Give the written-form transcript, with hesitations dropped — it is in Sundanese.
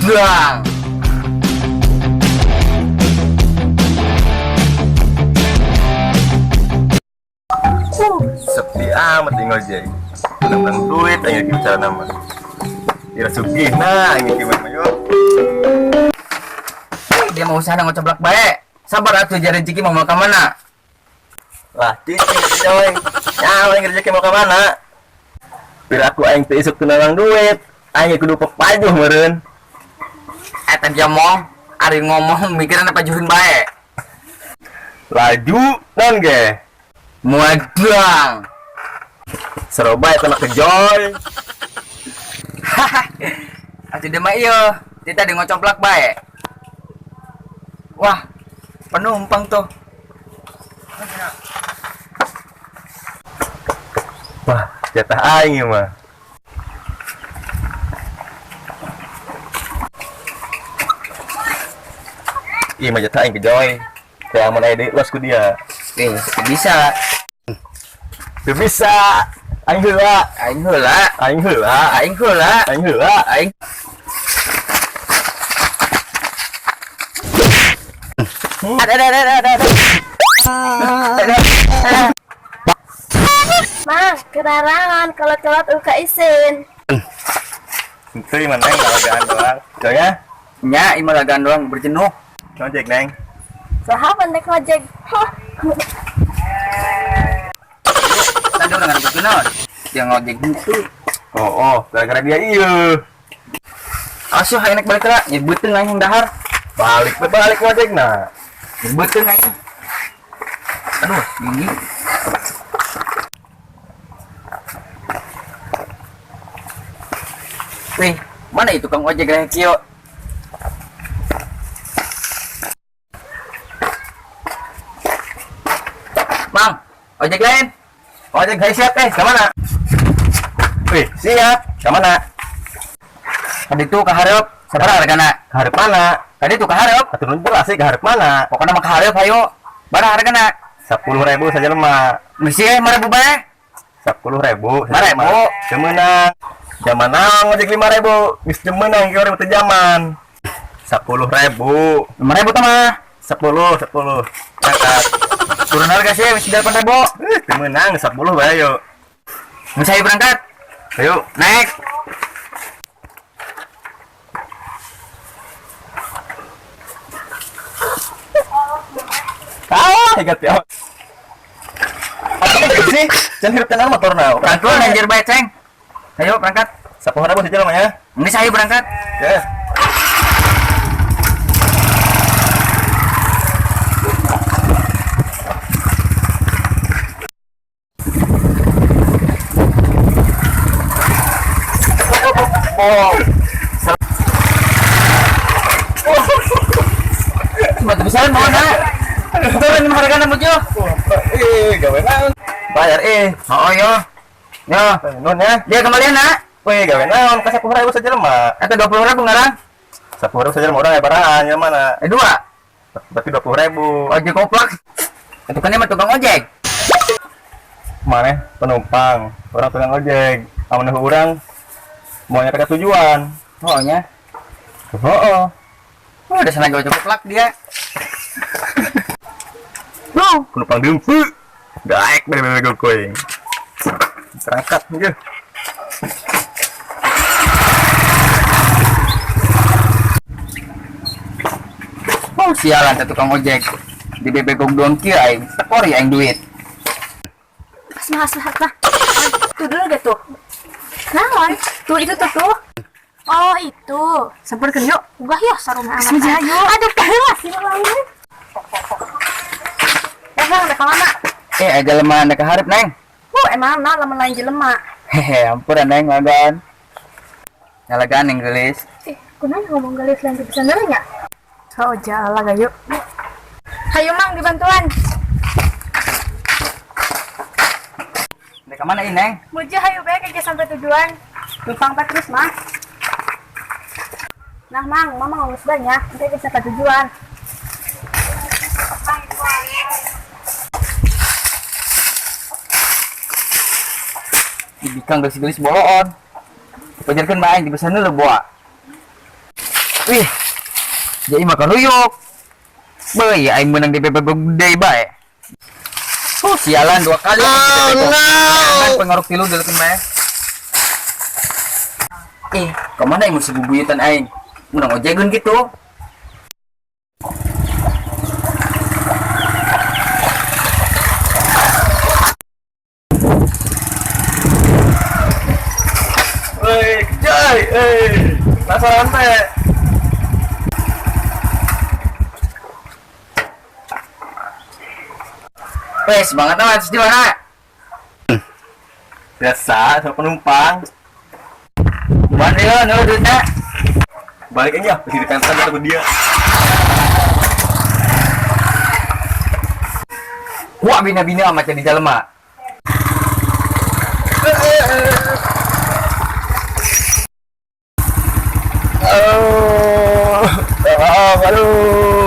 Muadang. Sepi amat di ngojek. Menang duit aing bicara nama. Ira sugih nah aing gimana yo. Dia mau usaha ngocoblak bae. Sabar atuh jadi rezeki mau ke mana? Lah, cicing coy. Ya, aing rezeki mau ke mana? Pira aku aing teu isuk teu duit. Aing kudu pepajuh meureun. Eta dia mong, ari ngomong mikiran apa juhun bae. Laju non ge. Muadang. Seroba eta mah kejoy. Atuh dia mah ieu, dia tadi ngocomplak bae. Wah, penumpang tuh. Wah, jatah aing ieu mah. Ih, mah jatah aing kejoy. Kayak amun aya deui los ku dia. Eh, bisa. Teu bisa. Aing heula. Aing heula, Aing heula. Aing heula, Aing heula. Aing. Ada ada ada ada ada. Ada. Mang, kerarangan kalau telat uka isin. Itu mah neng lalagaan doang. Coy ya. Nya, ima lagaan doang berjenuh. Ngojek neng. Saha pendek ojek. Hah. Tadi orang ngarep naon? Dia ngojek gitu. Oh, gara-gara dia iya. Asuh hayang naik balik lah, nyebutin aing dahar. Balik balik ngojek nah. Nyebutin aing. Aduh, gini. Wih, mana itu kang ojek rek kieu? Mang, ojek lain. Ojek hai siap ke mana? Wih, siap. Ke mana? Tadi tuh ke hareup, sabaraha hargana? Ke hareup mana? Tadi tuh ke hareup. Atuh nu jelas sih ke hareup mana? Pokoknya mah ke hareup hayo. Baraha hargana? 10.000 saja lemah. Mesti 5.000 bae. 10.000. 5.000. Teu meunang. Zaman naon ngojek 5.000? Geus teu meunang kieu urang teu zaman. 10.000. 5.000 tah mah. 10, 10. Angkat. Turun harga sih, mesti 8.000. Eh, teu meunang 10 bae yuk. Mau saya berangkat. Ayo. Naik. Ah, ingat ya. Apa sih? Jangan hirup tenang motor na. Berangkat anjir bae, Ceng. Ayo berangkat. 10.000 saja namanya. Ini saya berangkat. Ya. Oh. Batu besar mau na. Turun hargana mujo. Eh, gawe naon? Bayar eh. Oh, yo. Yo, Nun ya. dia kembalian nak. Wih, gawe naon? Ka 10.000 saja mah. Atau 20.000 ngarang? 10.000 saja mah orang ya barahan ya mana? Eh dua. Berarti 20.000. Ojek koplak. Itu kan mah tukang ojek. Mana penumpang, orang tukang ojek. Amun orang mau nyampe ke tujuan. Oh nya. Oh, oh. Oh, udah senang ojek koplak dia. Loh, penumpang dempu. Daek bener-bener gokoing. Berangkat aja. Oh, sialan teh tukang ojek. Di bebegong doang kieu aing. Tekor ya aing duit. Pas mahas lah. Tuh dulu gak tuh? Naon? Tuh itu tuh tuh. Oh itu. Sampeurkeun yuk. Ugah yuk sarung amat. Aduh, kalah sih lain. Eh, Bang, udah mana? Eh, aja lemah anda keharap, Neng. Emang nah lamun lain jelema. Hehe, ampun Neng, lagan. Ngalagan yang gelis. Eh, kunaon ngomong gelis lain bisa nya? Oh, jalan ayo. Hayu Mang dibantuan. Udah kemana ini, Neng? Muja hayu bae kayak sampai tujuan. Numpang pak terus mah. Nah, Mang, Mama ngurus banyak, nanti bisa ke tujuan. Ibikang gelis-gelis boloon. Pajarkeun mah aing di besana lu boa. Wih. Jadi makan uyuk. Beuy, aing menang di bebegog deui bae. Oh, sialan dua kali. Oh, no. Pengaruh tilu dulu bae. Eh, kemana aing mun sebubuyutan aing? Menang ojegun gitu. Woi, Joy, eh, penasaran teh. Wes, semangat amat di mana? Biasa, sama penumpang. Mana ya, no duitnya. Balik aja, masih di pensan sama dia. Wah, bina-bina amat di dalam mak. Oh, aduh.